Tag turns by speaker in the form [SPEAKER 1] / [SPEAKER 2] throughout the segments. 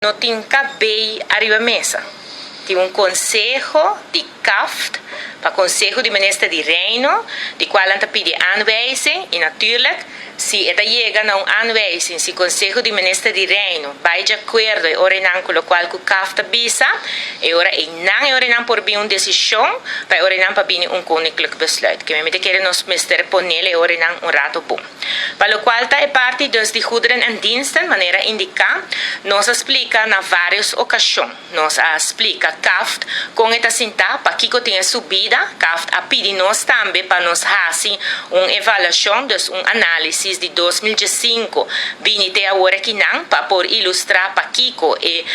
[SPEAKER 1] No tin kabei ariba mesa. Tin un konseho di CAFT pa Konseho di Minister di Reino, di kual nan ta pidi aanwijzing i natuurlijk si e ta yega na un aanwijzing, si Konseho di Minister di Reino bai di akuerdo e ora einan ku lokual ku CAFT ta bisa, e ora einan e ora einan por bin un desishon pa e ora einan pa bini un Koninklijk Besluit. Ke mi ta kere nos mester ponel e ora einan un rato bon. Pa lokual ta e parti dus di goederen en diensten, manera indiká, nos a splika na vários okashon. Nos a splika CAFT kon e ta sintá, pakiko tin e subida. CAFT a pidi nos tambe pa nos hasi un evaluashon, dus un análisis di 2015 bini te awor akinan pa por ilustrá pakiko e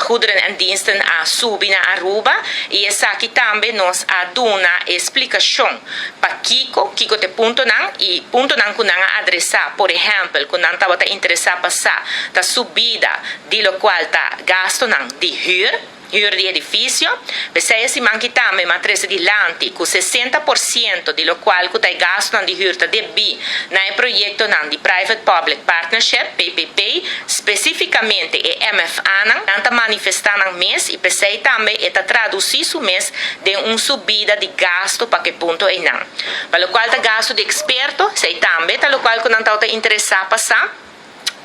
[SPEAKER 1] goederen en diensten a subi na Aruba i esaki tambe nos a duna e splikashon. Pakiko, kiko ta e puntonan i puntonan ku nan a adresá, por ehèmpel, ku nan tabata interesá pa sa ta subida di lokual ta gastunan di hür, hür di edifisio. P'esei e siman ki tambe m'a trese dilanti ku 60% di lokual ku ta e gastunan di hür ta debí na e proyektonan di Private Public Partnership, PPP, spesífikamente e MFAnan. Nan ta manifestá nan mes i p'esei tambe e ta tradusí su mes den un subida di gasto pa ku e punto einan. Pa lokual ta gasto di eksperto, esei tambe ta lokual ku nan tabata interesá pa sa.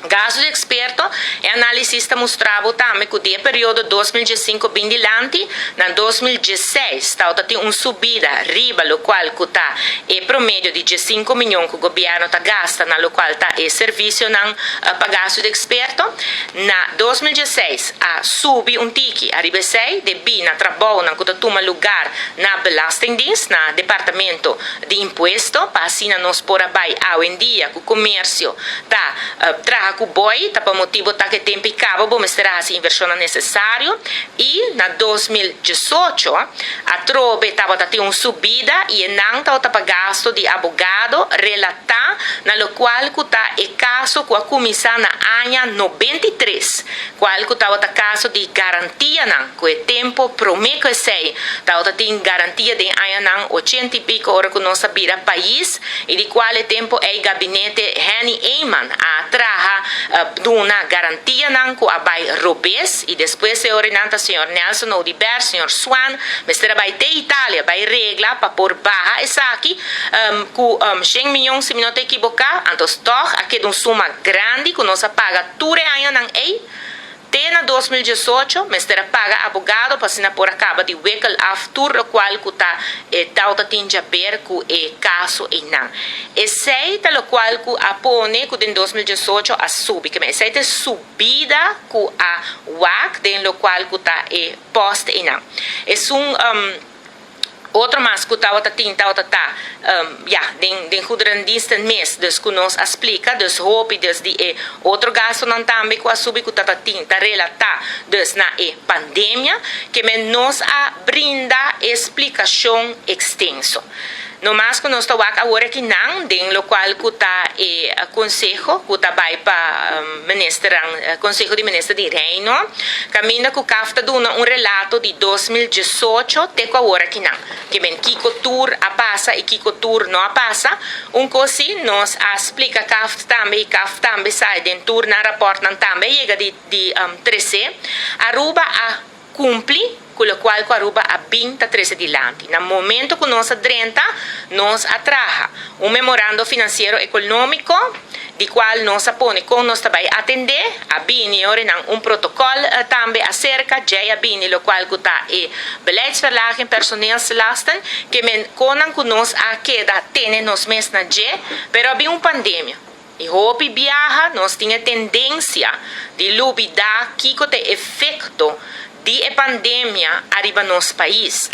[SPEAKER 1] Gasto di eksperto, e análisis ta mustra bo tambe ku den e periodo 2015 bin dilanti, na 2016 tabata tin un subida riba lokual ku ta e promedio di 15 mion ku gobièrnu ta gasta na lokual ta e servisionan pa gasto di eksperto. Na 2016 a subi un tiki ariba esei debí na trabounan ku ta tuma lugá na Belastingdienst, na departamento di impuesto, pa asina nos por a bai awendia ku komersio ta traha ku BOI, ta pa motibu ta ku tempu a kaba bo mester hasi invershon nesesario i na 2018 atrobe tabata tin un subida i einan tabata pa gasto di abogado relatá na lokual ku ta e kaso ku a kuminsá na aña 93, kual ku tabata kaso di garantianan ku e tempu promé ku esei tabata tin garantia den añanan 80 i piko ora ku nos a bira pais i di kual e tempu e gabinete Henny Eman a traha duna garantianan ku a bai robes i despues e ora einan ta señor Nelson Oduber, señor Swan, mester a bai te Italia bai regla pa por baha esaki ku 100 mion, si mi no ta ekivoká. Anto toch a keda un suma grandi ku nos a paga tur e añanan ei te na 2018 mester a paga abogado pa asina por a kaba di wikkel af tur lokual ku ta e tabata tin di aber ku e kaso einan. Esei ta lokual ku a pone ku den 2018 a subi, ke men esei ta subida ku a wak den lokual ku ta e post einan. Esun otro mas ku tabata tin tabata ta ja, den goederendiensten mes, dus ku nos a splika, dus hopi dus di e otro gastonan tambe ku a subi ku tabata tin ta relatá dus na e pandemia, ke men nos a brinda eksplikashon ekstenso. No mas ku nos ta wak awor akinan den lokual ku ta e konseho ku ta bai pa minister, konseho di minister di Reino, kaminda ku CAFT ta duna un relato di 2018 te ku awor akinan. Ke men kiko tur a pasa i kiko tur no a pasa. Un kos si nos a splika CAFT tambe i CAFT tambe sa den tur nan rapòrtnan tambe yega di 13. Aruba a kumpli ku lokual ku Aruba a bin ta trese dilanti. Na momento ku nos a drenta, nos a traha un memorando finansiero ekonómiko, di kual nos a pone kon nos tambe a atendé, a bini ora un protokòl tambe aserka, ya a bini lokual ku ta e beleidsverlaging personeelslasten, ke men konan ku nos a keda tene nos mes na dje, pero a bin un pandemia. I hopi biaha nos tin tendensia di lubidá kiko ta efekto di e pandemia ariba nos pais.